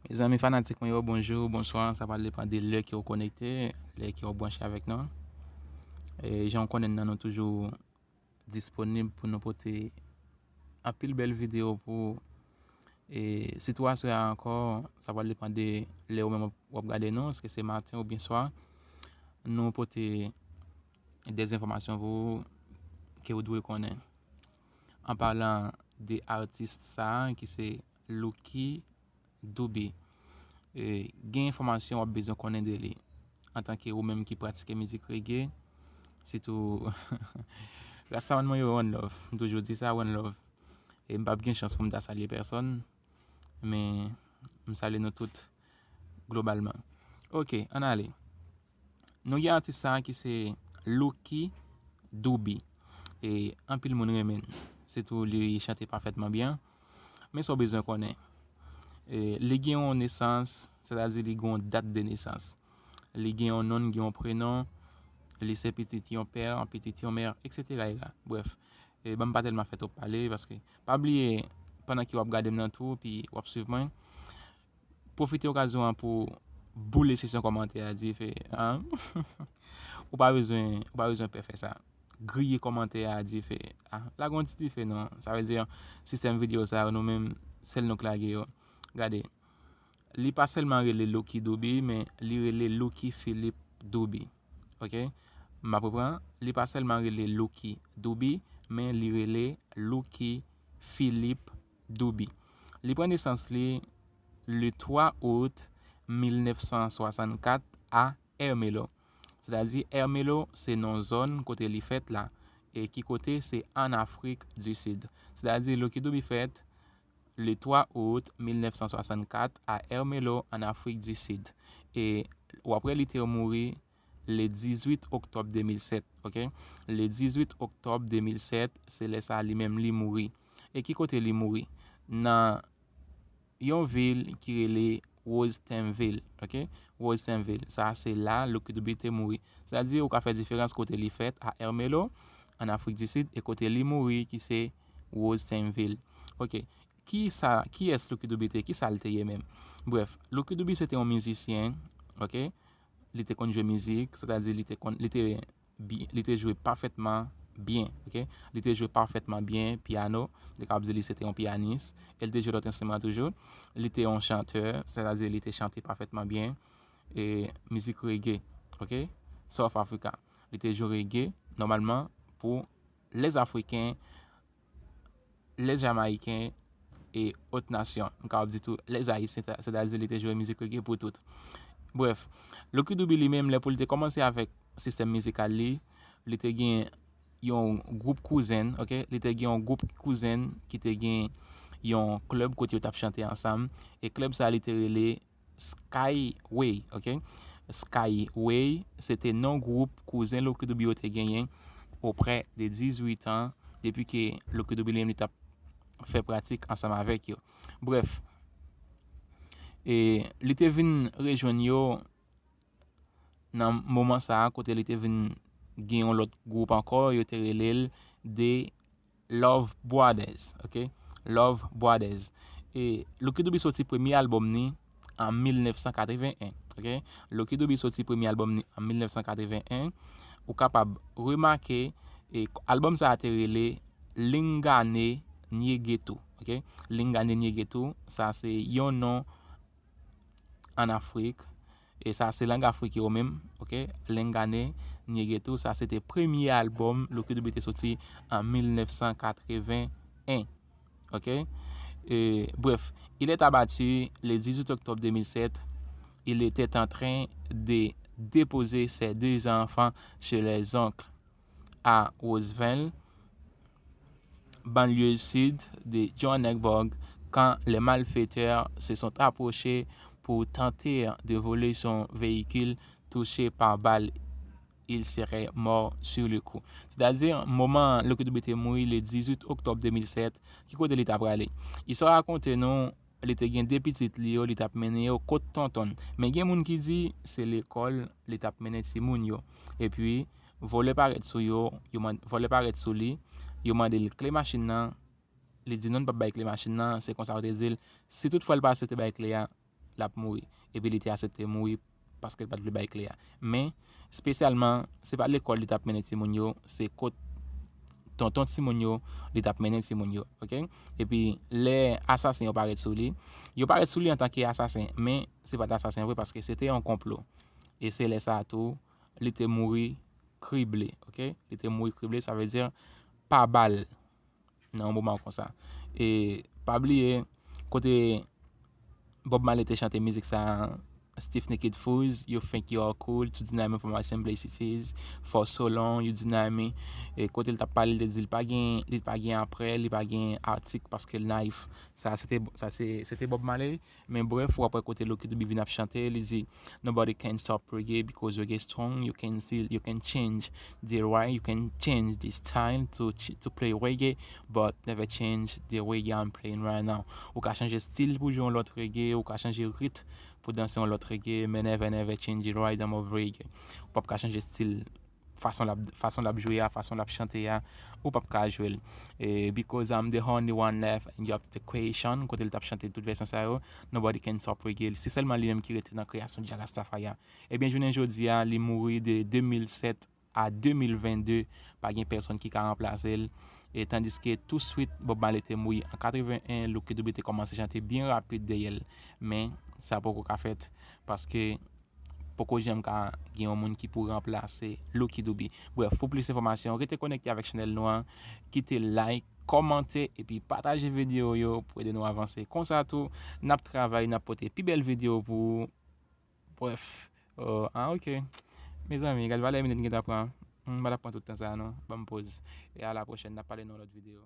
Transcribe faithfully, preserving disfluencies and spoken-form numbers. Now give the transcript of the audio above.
Mezanmi fanatik mwen yo, bonjou, bonswa, sa pral depann de lè ke w konekte, lè ke w branche avèk nou. E jan w konnen nan, nou toujou disponib pou nou pote anpil bèl videyo pou ou. E sitou aswè a ankò, sa pral depann de lè ou menm w ap gade nou, èske se maten oubyen swa. Nou pote de enfòmasyon pou ou ke w dwe konnen. An palan de atis sa a ki se Lucky Dube. E, gen enfòmasyon w ap bezwen konnen de li. Antanke ou menm ki pratike mizik reggae, sitou Rastaman mwen yo, one love. M toujou di sa, one love. E m p ap gen chans pou m ta salye pèsòn, men m salye nou tout globalman. Ok, ann ale. Nou gen atis sa a ki se Lucky Dube. E anpil moun renmen l. Sitou li chante pafètman byen. Men sa w bezwen konnen. E li gen yon nesans, sètadi li gen yon dat de nesans. Li gen yon non, gen yon prenon. Li se pitit yon pè, yon pitit yon mè, etsetera. Brèf, e ban m pa tèlman fè twòp pale, paske pa bliye, pandan ke w ap gade m nan tou, pi w ap swiv mwen, pwofite okazyon an pou boule sesyon kòmantè a dife, an. Ou pa bezwen, ou pa bezwen pè fè sa. Griye kòmantè a dife. Ah, lage yon ti dife non. Sa vle di, sistèm videyo sa yo, nou menm, sèl nou k lage yo. Gade. Li pa sèlman rele Lucky Dube, men li rele Lucky Philip Dube. Ok? M ap reprann. Li pa sèlman rele Lucky Dube, men li rele Lucky Philip Dube. Li pran nesans li le twa out mil nèf san swasannkat a Ermelo. Sètadi Ermelo se non zòn kote li fèt la, e ki kote se ann Afrik di Sid. Sètadi Lucky Dube fèt le twa out mil nèf san swasannkat a Ermelo, ann Afrik di Sid. E w ap wè li te mouri le dizuit oktòb de mil sèt, ok? Le dizuit oktòb de mil sèt, se lè sa a li menm li mouri. E ki kote li mouri? Nan yon vil ki rele Rosettenville, ok? Rosettenville, sa se la Lucky Dube te mouri. Sètadi ou ka fè diferans kote li fèt a Ermelo, ann Afrik di Sid, e kote li mouri ki se Rosettenville. Ok. Ki sa, kiyès Lucky Dube te, ki sa l te ye menm? Brèf, Lucky Dube se te yon mizisyen, ok? Li te konn jwe mizik, sètadi li te konn, li te bi-, li te jwe pafètman byen, ok? Li te jwe pafètman byen pyano, m te kapab di li se te yon pyanis, e li te jwe lòt enstriman toujou. Li te yon chantè, sètadi li te chante pafètman byen, e mizik reggae, ok? South Africa. Li te jwe reggae, nòmalman, pou lèzafriken, lèzjamayiken e òt nasyon. M kapab di tou lèzayisyen, sètadi li te jwe mizik reggae pou tout. Brèf, Lucky Dube li menm, lè pou li te kòmanse avèk sistèm mizikal li, li te gen yon gwoup kouzen, ok? Li te gen yon gwoup kouzen ki te gen yon klèb kote yo t ap chante ansanm. E klèb sa a, li te rele Skyway, ok? Skyway, se te non gwoup kouzen Lucky Dube yo te genyen oprè de dizuit an, depi ke Lucky Dube li menm li t ap fè pratik ansanm avèk yo. Brèf, e li te vin rejwenn yo nan moman sa a, kote li te vin gen yon lòt gwoup ankò, yo te rele l The Love Brothers, ok? Love Brothers. E Lucky Dube soti premye albòm ni an mil nèf san katreven en, ok? Lucky Dube soti premye albòm ni an mil nèf san katreven en. Ou kapab remake, e albòm sa a te rele Lingane Nye Getou, ok? Lingane Nye Getou, sa se yon non ann Afrik. E sa se lang Afrik yo menm, ok? Lingane Nye Getou, sa se te premye albòm Lucky Dube te soti an mil nèf san katreven en, ok? E, bref, il est abattu le dix-huit octobre deux mille sept. Il était en train de déposer ses deux enfants chez les oncles à Roosevelt, banlieue sud de Johannesburg, quand les malfaiteurs se sont approchés pour tenter de voler son véhicule. Touché par balle, il serait mort sur le coup. Sètadi, moman Lucky Dube te mouri le dizuit oktòb de mil sèt, ki kote li ta prale? Istwa rakonte nou li te gen de pitit li yo, li t ap mennen yo kot tonton l. Men gen moun ki di se lekòl li t ap mennen timoun yo. Epi, vòlè parèt sou yo, yo mand-, vòlè parèt sou li, yo mande l kle machin nan, li di non, l p ap bay kle machin nan, se konsa yo te di l, si toutfwa l pa aksepte bay kle a, l ap mouri. Epi li te aksepte mouri paske l pa t vle bay kle a. Men, espesyalman, se pa lekòl li t ap mennen timoun yo, se kot tonton timoun yo, li t ap mennen timoun yo, oke? Epi, lè asasen yo parèt sou li, yo parèt sou li antanke asasen, men se pa t asasen vre paske se te yon konplo. E se lè sa a tou, li te mouri krible, oke? Li te mouri krible, sa vle di pa bal nan yon moman konsa. E pa bliye, kote Bob Marley te chante mizik sa a, Stiff Naked Fools, You Think You Are Cool, To Deny Me For My Simplicities, For So Long, You Deny Me. E kote l t ap pale, li te di li pa gen, li pa gen apre, li pa gen atik paske l naif. Sa se te, sa se, se te Bob Marley. Men brèf, w ap wè kote Lucky Dube vin ap chante, li di, Nobody can stop reggae because reggae strong. You can still, you can change the way, you can change the style to ch- to play reggae, but never change the reggae I'm playing right now. Ou ka chanje stil pou jwe yon lòt reggae, ou ka chanje rit pou danse yon lòt reggae, men never, never change the rhythm of reggae. Ou p ap ka chanje stil, fason l ap, fason l ap jwe a, fason l ap chante a, ou p ap ka jwe l. E because I'm the only one left in the equation, kote l t ap chante tout vèsyon sa yo, nobody can stop reggae. Se sèlman li menm ki rete nan kreyasyon Jah Rastafari a. Ebyen, jounen jodi a, li mouri de de mil sèt a de mil venn de, pa gen pèsonn ki ka ranplase l. E tandiske touswit Bob Marley te mouri an katreven en, Lucky Dube te kòmanse chante byen rapid dèyè l. Men, sa poko ka fèt, paske poko janm ka gen yon moun ki pou ranplase Lucky Dube. Brèf, pou plis enfòmasyon, rete konekte avèk chanèl nou an, kite like, kòmante, epi pataje videyo yo pou ede nou avanse. Konsa tou, n ap travay, n ap pote pi bèl videyo pou ou. Brèf, euh, ah, ok. Mezanmi, gad valè minit m gentan pran. M pa t ap pran tout tan sa a, non. Ban m poz. E a la pwochèn, n ap pale nan yon lòt videyo.